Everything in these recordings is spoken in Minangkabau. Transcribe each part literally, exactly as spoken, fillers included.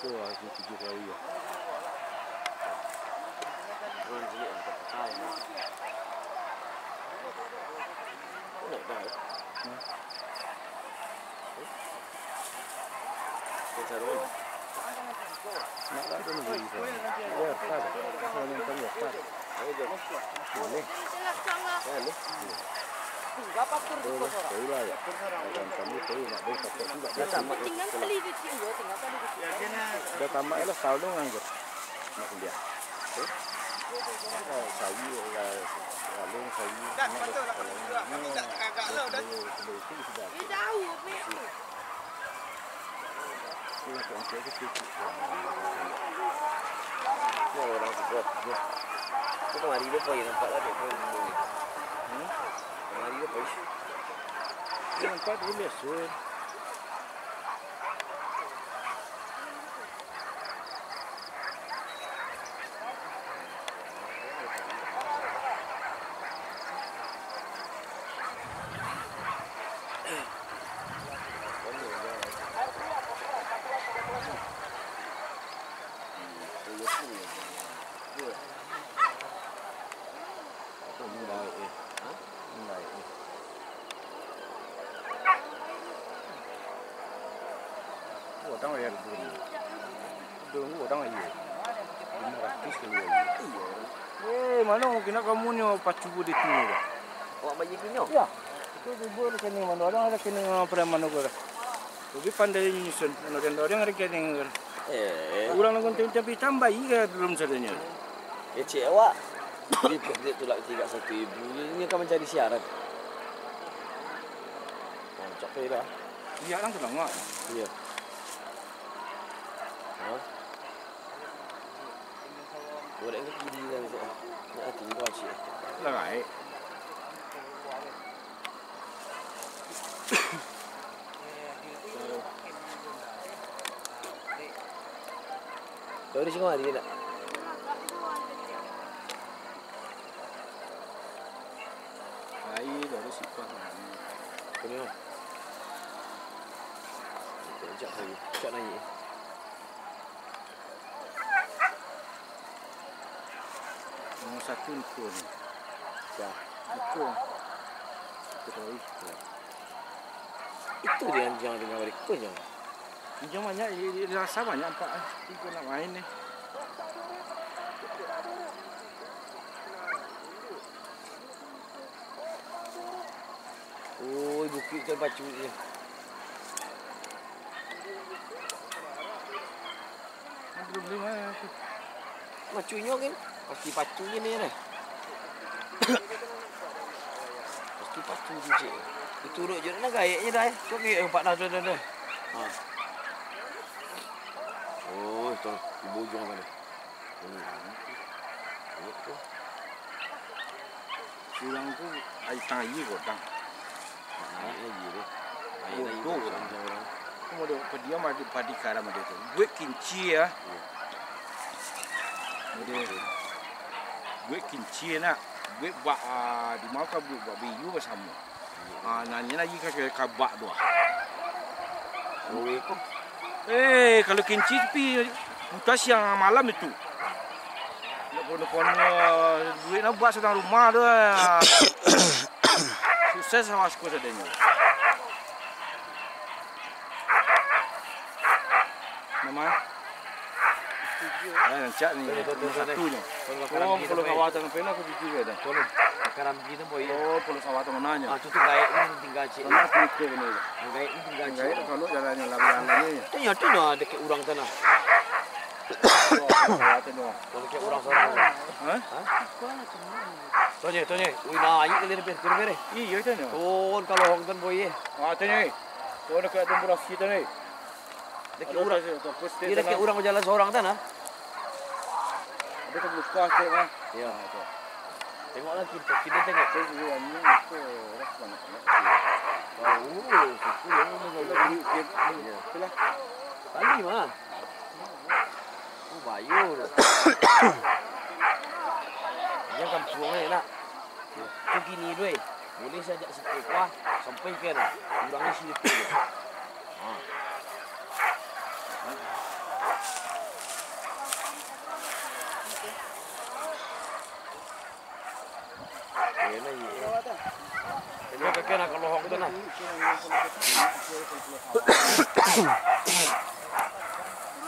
Tu lah, tu tujuh kali lah. Nak tak ada lagi. Biar tak ada. Asal yang tadi tak ada. Boleh. Boleh. Boleh. Boleh lah, ya. Macam kamu tahu nak boleh pakai juga. Tinggal beli di sini, tinggal beli di sini. Dah tamat lah, setahun tu nganggur. Nak kuliah. Eh? Sawi, ya, lalu sawi. Tak, nak patut lah, kalau kalau tak agak lah, dah. Boleh, boleh, itu sudah. Dia jauh, apa ya? Itu lah, tu, tu, tu, tu. Ya, orang tu, bro. Tu kemari dia pun nampak lah, dia pun. Hmm? Kemari dia pun. Dia nampak dia biasa. Batang bayar dulu. Dulu batang aye. Limo ratus kali aye. Eh, mano kini kamu nyo pacu di tu, Pak? Awak bayar kinyo? Ya. Itu ribu rekening mano, urang rekening preman ko. Tapi pandai nyusun, urang-urang rekening. Eh. Urang nang tapi tambahi ka dalam sadonyo. Kecek awak. Di projek tulak tiga satu ibu, ini kan mencari siaran. Nah, cak pai lah. Iya, kan tu lama. Iya. Hah? Boleh ke kiri kan, Cik? Nak tinggal, Cik. Lah, baik. Kau di sini mari nak? Air baru sipah mari. Kau ni, Bang. Cak tadi, cak naik. Nomor satu Niko ni. Ya. Niko. Niko Tawi. Ya. Itu dia yang, yang, yang berikutnya. Yang banyak, di, di, di rasa banyak nampak, eh. Niko nak main ni. Oi, bukik tu pacu je. Pacunyo kan? Pasti pacu je ni, deh. Pasti pacu tu, cik. Diturut je, nak gaek je dah, eh. Cuba gaek empat dah, dah, dah, dah. Ha. Oh, tu, di bujung sana. Urang tu, aia tang aia godang. Aia aia tu. Aia aia tu urang. Urang tu model padiam ado, padi karam ado tu. Buek kinci ya. Model buek kinci nak. Buek bak, ah, di ma ka buek bak biyu basamo. Ah, nan nyo lagi ka, ka bak tu ah. Gawe ko. Eh, kalau kinci tapi buta siang malam itu. Nak kono-kono duit nak buat sadang rumah tu ah. Sukses awak suku sadonyo. Nama? Ah, rancak ni. Betul, betul, nomor betul. Satu nyo. Kalau Oh, karambi tu, Pulau boy. Sawah Tanah Pena aku jujur ya dah. Tolong. Karambi tu, boy. Oh, Pulau Sawah Tanah nyo. Ah, tu, tu gaek ni tinggal cik. Tanah tu mikir ni. Gaek ni tinggal cik. Gaek kalau jalan yang lalu-lalu ni. Tu nyo, tu nyo dekat urang tanah. Oh, Pulau Sawah Tanah. Kalau dekat urang sana. Hah? Hah? Tanya, tanya. Ui, naik kali ni, Pir. Kira-kira. Iya, tanya. Turun kalau hong kan, boy, eh. Ah, tanya, eh. Turun dekat Tumpulasi tanya, eh. Dekat urang, dia dekat urang bajalan sorang tu nah. Ada terbuka sikit lah. Ya. Ha, tu. Tengoklah kita, kita tengok. Saya juga ni, aku rasa banyak, banyak. Oh, situ dia memang. Okey, okey. Ya. Okey lah. Tali mah. Oh, bayu tu. Dia kampuang ni nak. Tu kini tu, eh. Boleh saja sikit kuah sampai ke tu. Kurangnya sikit tu. Ha.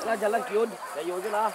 Lah, jalan kiun, jayo je lah.